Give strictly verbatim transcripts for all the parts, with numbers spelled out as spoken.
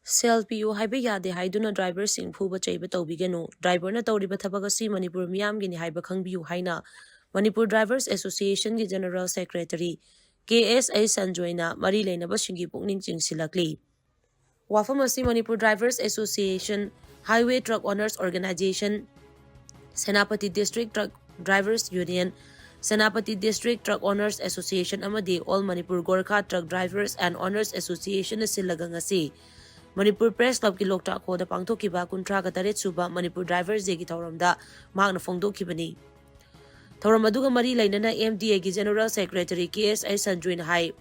ꯁꯦꯜ ꯄꯤꯌꯨ ꯍꯥꯏꯕ ꯌꯥꯗꯦ ꯍꯥꯏꯗꯨꯅ ꯗ꯭ꯔꯥꯏꯚꯔꯁꯤꯡ ꯐꯨꯕ ꯆꯩꯕ ꯇꯧꯕꯤꯒꯅꯨ꯫ ꯗ꯭ꯔꯥꯏꯚꯔꯅ ꯇꯧꯔꯤꯕ ꯊꯕꯛ ꯑꯁꯤ ꯃꯅꯤꯄꯨꯔ ꯃꯤꯌꯥꯝꯒꯤꯅꯤ ꯍꯥꯏꯕ ꯈꯪꯕꯤꯌꯨ ꯍꯥꯏꯅ ꯃꯅꯤꯄꯨꯔ ꯗ꯭ꯔꯥꯏꯚꯔꯁ ꯑꯦꯁꯣꯁꯤꯌꯦꯁꯟꯒꯤ general secretary K S A ꯁꯟꯖꯣꯏꯅ ꯃꯔꯤ ꯂꯩꯅꯕꯁꯤꯡꯒꯤ ꯄꯨꯛꯅꯤꯡ ꯆꯤꯡꯁꯤꯜꯂꯛꯂꯤ꯫ ꯋꯥꯐꯝ ꯑꯁꯤ Manipur drivers association, highway truck owners organisation, Senapati district truck drivers union, Senapati district truck owners association ꯑꯃꯗꯤ all Manipur Gorkha truck drivers and owners ꯑꯦꯁꯣꯁꯤꯌꯦꯁꯟꯅ ꯁꯤꯜꯂꯒ ꯉꯁꯤ ꯃꯅꯤꯄꯨꯔ ꯄ꯭ꯔꯦꯁ ꯀ꯭ꯂꯕꯀꯤ ꯂꯣꯛꯇꯥꯛ ꯍꯣꯜꯗ ꯄꯥꯡꯊꯣꯛꯈꯤꯕ ꯀꯨꯟꯊ꯭ꯔꯥꯒ ꯇꯔꯦꯠ ꯁꯨꯕ ꯃꯅꯤꯄꯨꯔ ꯗ꯭ꯔꯥꯏꯚꯔꯁ ꯗꯦꯒꯤ ꯊꯧꯔꯝꯗ ꯃꯍꯥꯛꯅ ꯐꯣꯡꯗꯣꯛꯈꯤꯕꯅꯤ꯫ ꯊꯧꯔꯝ ꯑꯗꯨꯒ ꯃꯔꯤ ꯂꯩꯅꯅ ꯑꯦꯝ ꯗꯤ ꯑꯦꯒꯤ general secretary K S A ꯁꯟꯖꯣꯏꯅ ꯍꯥꯏ,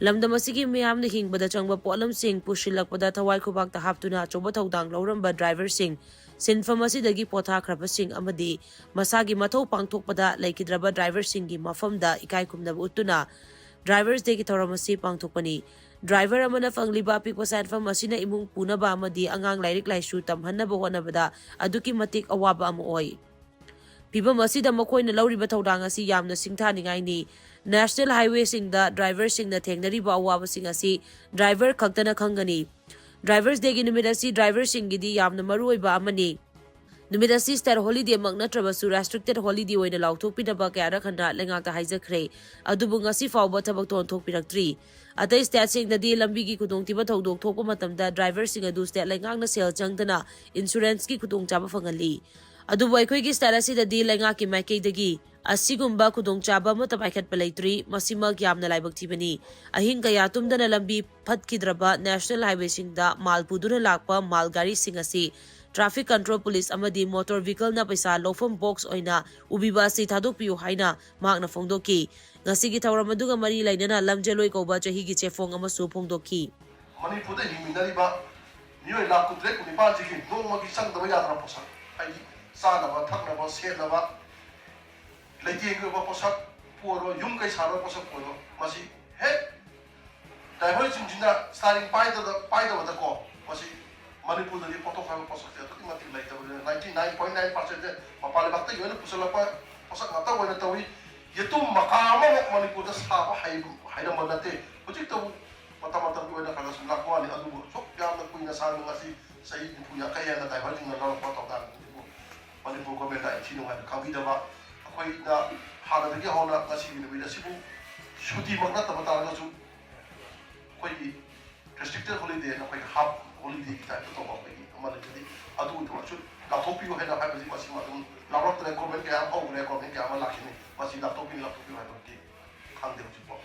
ꯂꯝꯗꯝ ꯑꯁꯤꯒꯤ ꯃꯤꯌꯥꯝꯅ ꯍꯤꯡꯕꯗ ꯆꯪꯕ ꯄꯣꯠꯂꯝꯁꯤꯡ ꯄꯨꯁꯤꯜꯂꯛꯄꯗ ꯊꯋꯥꯏ ꯈꯨꯕꯥꯛꯇ ꯍꯥꯞꯇꯨꯅ ꯑꯆꯧꯕ ꯊꯧꯗꯥꯡ ꯂꯧꯔꯝꯕ ꯗ꯭ꯔꯥꯏꯚꯔꯁꯤꯡ, ꯁꯤꯟꯐꯝ ꯑꯁꯤꯗꯒꯤ ꯄꯣꯊꯥꯈ꯭ꯔꯕꯁꯤꯡ ꯑꯃꯗꯤ ꯃꯁꯥꯒꯤ ꯃꯊꯧ ꯄꯥꯡꯊꯣꯛꯄꯗ ꯂꯩꯈꯤꯗ꯭ꯔꯕ ꯗ꯭ꯔꯥꯏꯚꯔꯁꯤꯡꯒꯤ ꯃꯐꯝꯗ ꯏꯀꯥꯏ ꯈꯨꯝꯅꯕ ꯎꯠꯇꯨꯅ ꯗ꯭ꯔꯥꯏꯚꯔꯁ ꯗꯦꯒꯤ ꯊꯧꯔꯝ ꯑꯁꯤ ꯄꯥꯡꯊꯣꯛꯄꯅꯤ꯫ ꯗ꯭ꯔꯥꯏꯚꯔ ꯑꯃꯅ ꯐꯪꯂꯤꯕ ꯑꯄꯤꯛꯄ ꯁꯦꯟꯐꯝ ꯑꯁꯤꯅ ꯏꯃꯨꯡ ꯄꯨꯅꯕ ꯑꯃꯗꯤ ꯑꯉꯥꯡ ꯂꯥꯏꯔꯤꯛ ꯂꯥꯏꯁꯨ ꯇꯝꯍꯟꯅꯕ ꯍꯣꯠꯅꯕꯗ ꯑꯗꯨꯛꯀꯤ ꯃꯇꯤꯛ ꯑꯋꯥꯕ ꯑꯃ ꯑꯣꯏ꯫ ꯐꯤꯚꯝ ꯑꯁꯤꯗ ꯃꯈꯣꯏꯅ ꯂꯧꯔꯤꯕ ꯊꯧꯗꯥꯡ ꯑꯁꯤ ꯌꯥꯝꯅ ꯁꯤꯡꯊꯥꯅꯤꯡꯉꯥꯏꯅꯤ꯫ ꯅꯦꯁꯅꯦꯜ ꯍꯥꯏꯋꯦꯁꯤꯡꯗ ꯗ꯭ꯔꯥꯏꯚꯔꯁꯤꯡꯅ ꯊꯦꯡꯅꯔꯤꯕ ꯑꯋꯥꯕꯁꯤꯡ ꯑꯁꯤ ꯗ꯭ꯔꯥꯏꯚꯔ ꯈꯛꯇꯅ ꯈꯪꯒꯅꯤ꯫ ꯗ꯭ꯔꯥꯏꯚꯔꯁ ꯗꯦꯒꯤ ꯅꯨꯃꯤꯠ ꯑꯁꯤ ꯗ꯭ꯔꯥꯏꯚꯔꯁꯤꯡꯒꯤꯗꯤ ꯌꯥꯝꯅ ꯃꯔꯨꯑꯣꯏꯕ ꯑꯃꯅꯤ꯫ ꯅꯨꯃꯤꯠ ꯑꯁꯤ ꯁ꯭ꯇꯦꯠ ꯍꯣꯂꯤꯗꯦꯃꯛ ꯅꯠꯇ꯭ꯔꯕꯁꯨ ꯔꯦꯁꯇ꯭ꯔꯤꯛꯇꯦꯠ ꯍꯣꯂꯤꯗꯦ ꯑꯣꯏꯅ ꯂꯥꯎꯊꯣꯛꯄꯤꯅꯕ ꯀꯌꯥꯔꯛ ꯍꯟꯅ ꯂꯩꯉꯥꯛꯇ ꯍꯥꯏꯖꯈ꯭ꯔꯦ, ꯑꯗꯨꯕꯨ ꯉꯁꯤ ꯐꯥꯎꯕ ꯊꯕꯛꯇ ꯑꯣꯟꯊꯣꯛꯄꯤꯔꯛꯇ꯭ꯔꯤ꯫ ꯑꯇꯩ ꯁ꯭ꯇꯦꯠꯁꯤꯡꯗꯗꯤ ꯂꯝꯕꯤꯒꯤ ꯈꯨꯗꯣꯡꯊꯤꯕ ꯊꯧꯗꯣꯛ ꯊꯣꯛꯄ ꯃꯇꯝꯗ ꯗ꯭ꯔꯥꯏꯚꯔꯁꯤꯡ ꯑꯗꯨ ꯁ꯭ꯇꯦꯠ ꯂꯩꯉꯥꯛꯅ ꯁꯦꯜ ꯆꯪꯗꯅ ꯏꯟꯁꯨꯔꯦꯟꯁꯀꯤ ꯈꯨꯗꯣꯡꯆꯥꯕ ꯐꯪꯍꯜꯂꯤ꯫ ꯑꯗꯨꯕꯨ ꯑꯩꯈꯣꯏꯒꯤ ꯁ꯭ꯇꯦꯠ ꯑꯁꯤꯗꯗꯤ ꯂꯩꯉꯥꯛꯀꯤ ꯃꯥꯏꯀꯩꯗꯒꯤ ꯑꯁꯤꯒꯨꯝꯕ ꯈꯨꯗꯣꯡꯆꯥꯕ ꯑꯃꯠꯇ ꯄꯥꯏꯈꯠꯄ ꯂꯩꯇ꯭ꯔꯤ꯫ ꯃꯁꯤꯃꯛ ꯌꯥꯝꯅ ꯂꯥꯏꯕꯛ ꯊꯤꯕꯅꯤ꯫ ꯑꯍꯤꯡ ꯀꯌꯥ ꯇꯨꯝꯗꯅ ꯂꯝꯕꯤ ꯐꯠꯈꯤꯗ꯭ꯔꯕ ꯅꯦꯁꯅꯦꯜ ꯍꯥꯏꯋꯦꯁꯤꯡꯗ ꯃꯥꯜ ꯄꯨꯗꯨꯅ ꯂꯥꯛꯄ ꯃꯥꯜ ꯒꯥꯔꯤꯁꯤꯡ ꯑꯁꯤ ꯇ꯭ꯔꯥꯐꯤꯛ ꯀꯟꯇ꯭ꯔꯣꯜ ꯄꯨꯂꯤꯁ ꯑꯃꯗꯤ ꯃꯣꯇꯣꯔ ꯚꯤꯀꯜꯅ ꯄꯩꯁꯥ ꯂꯧꯐꯝ ꯕꯣꯛꯁ ꯑꯣꯏꯅ ꯎꯕꯤꯕ ꯑꯁꯤ ꯊꯥꯗꯣꯛꯄꯤꯌꯨ ꯍꯥꯏꯅ ꯃꯍꯥꯛꯅ ꯐꯣꯡꯗꯣꯛꯈꯤ꯫ ꯉꯁꯤꯒꯤ ꯊꯧꯔꯝ ꯑꯗꯨꯒ ꯃꯔꯤ ꯂꯩꯅꯅ ꯂꯝꯖꯦꯜꯂꯣꯏ ꯀꯧꯕ ꯆꯍꯤꯒꯤ ꯆꯦꯐꯣꯡ ꯑꯃꯁꯨ ꯐꯣꯡꯗꯣꯛꯈꯤ꯫ ꯃꯅꯤꯄꯨꯔꯗ ꯍꯤꯡꯃꯤꯟꯅꯔꯤꯕ ꯃꯤꯑꯣꯏ ꯂꯥꯈ ꯀꯨꯟꯇꯔꯦꯠ ꯀꯨꯟꯅꯤꯄꯥꯟꯁꯤꯒꯤ ꯅꯣꯡꯃꯒꯤ ꯆꯪꯗꯕ ꯌꯥꯗ꯭ꯔꯕ ꯄꯣꯠꯁꯛ, ꯍꯥꯏꯗꯤ ꯆꯥꯅꯕ ꯊꯛꯅꯕ ꯁꯦꯠꯅꯕ, ꯂꯩꯇꯦꯡꯒꯤ ꯑꯣꯏꯕ ꯄꯣꯠꯁꯛꯄꯨ ꯑꯣꯏꯔꯣ, ꯌꯨꯝ ꯀꯩ ꯁꯥꯅꯕ ꯄꯣꯠꯁꯛꯄꯨ ꯑꯣꯏꯔꯣ, ꯃꯁꯤ ꯍꯦꯛ ꯗ꯭ꯔꯥꯏꯚꯔꯁꯤꯡꯁꯤꯅ ꯁ꯭ꯇꯥꯔꯤꯡ ꯄꯥꯏꯗꯕ, ꯄꯥꯏꯗꯕꯗꯀꯣ, ꯃꯁꯤ ꯃꯅꯤꯄꯨꯔꯗꯗꯤ ꯄꯣꯠꯊꯣꯛ ꯍꯥꯏꯕ ꯄꯣꯠꯁꯛꯁꯦ ꯑꯗꯨꯛꯀꯤ ꯃꯇꯤꯛ ꯂꯩꯇꯕꯅꯤꯅ, ninety nine point nine percent ꯁꯦ ꯃꯄꯥꯟ ꯂꯩꯕꯥꯛꯇꯒꯤ ꯑꯣꯏꯅ ꯄꯨꯁꯤꯜꯂꯛꯄ ꯄꯣꯠꯁꯛ ꯉꯥꯛꯇ ꯑꯣꯏꯅ ꯇꯧꯏ꯫ ꯌꯦꯇꯨꯝ ꯃꯀꯥ ꯑꯃꯃꯨꯛ ꯃꯅꯤꯄꯨꯔꯗ ꯁꯥꯕ ꯍꯩ-, ꯍꯩꯔꯝꯕ ꯅꯠꯇꯦ꯫ ꯍꯧꯖꯤꯛꯇꯕꯨ ꯃꯇꯝ ꯃꯇꯝꯒꯤ ꯑꯣꯏꯅ ꯈꯔ ꯈꯔ ꯁꯨꯝ ꯂꯥꯛꯄ ꯋꯥꯅꯤ, ꯑꯗꯨꯕꯨ ꯑꯁꯨꯛ ꯌꯥꯝ ꯁꯥꯡꯅ ꯉꯁꯤ ꯆꯍꯤ ꯅꯤꯐꯨ ꯌꯥꯡꯈꯩ ꯍꯦꯟꯅ ꯗ꯭ꯔꯥꯏꯚꯔꯁꯤꯡꯅ ꯂꯧꯔꯛꯄ ꯊꯧꯗꯥꯡ ꯑꯗꯨꯕꯨ ꯃꯅꯤꯄꯨꯔ ꯒꯣꯔꯃꯦꯟꯗ ꯑꯩ ꯊꯤ ꯅꯨꯡꯉꯥꯏꯅ ꯈꯪꯕꯤꯗꯕ, ꯑꯩꯈꯣꯏꯅ ꯍꯥꯟꯅꯗꯒꯤ ꯍꯧꯅ ꯉꯁꯤꯒꯤ ꯅꯨꯃꯤꯠ ꯑꯁꯤꯕꯨ ꯁꯨꯇꯤꯃꯛ ꯅꯠꯇꯕ ꯇꯥꯔꯒꯁꯨ ꯑꯩꯈꯣꯏꯒꯤ ꯔꯦꯁꯇ꯭ꯔꯤꯛꯇꯦꯠ ꯍꯣꯂꯤꯗꯦꯅ ꯑꯩꯈꯣꯏꯒꯤ ꯍꯥꯞ ꯍꯣꯂꯤꯗꯦꯒꯤ ꯇꯥꯏꯞꯇ ꯇꯧꯕ ꯑꯩꯈꯣꯏꯒꯤ ꯑꯃ ꯂꯩꯖꯔꯤ꯫ ꯑꯗꯨ ꯑꯣꯏꯔꯁꯨ ꯂꯥꯎꯊꯣꯛꯄꯤꯌꯨ ꯍꯥꯏꯅ ꯍꯥꯏꯕꯁꯤ ꯃꯁꯤꯃ ꯑꯗꯨꯝ ꯂꯥꯎꯔꯛꯇ꯭ꯔꯦ꯫ ꯒꯣꯔꯃꯦꯟ ꯀꯌꯥ ꯑꯃ ꯍꯧꯈ꯭ꯔꯦ, ꯒꯣꯔꯃꯦꯟ ꯀꯌꯥ ꯑꯃ ꯂꯥꯛꯈꯤꯅꯤ꯫ ꯃꯁꯤ ꯂꯥꯎꯊꯣꯛꯄꯤꯌꯨ, ꯂꯥꯎꯊꯣꯛꯄꯤꯌꯨ ꯍꯥꯏꯕꯗꯤ ꯈꯪꯗꯦ ꯍꯧꯖꯤꯛꯐꯥꯎ꯫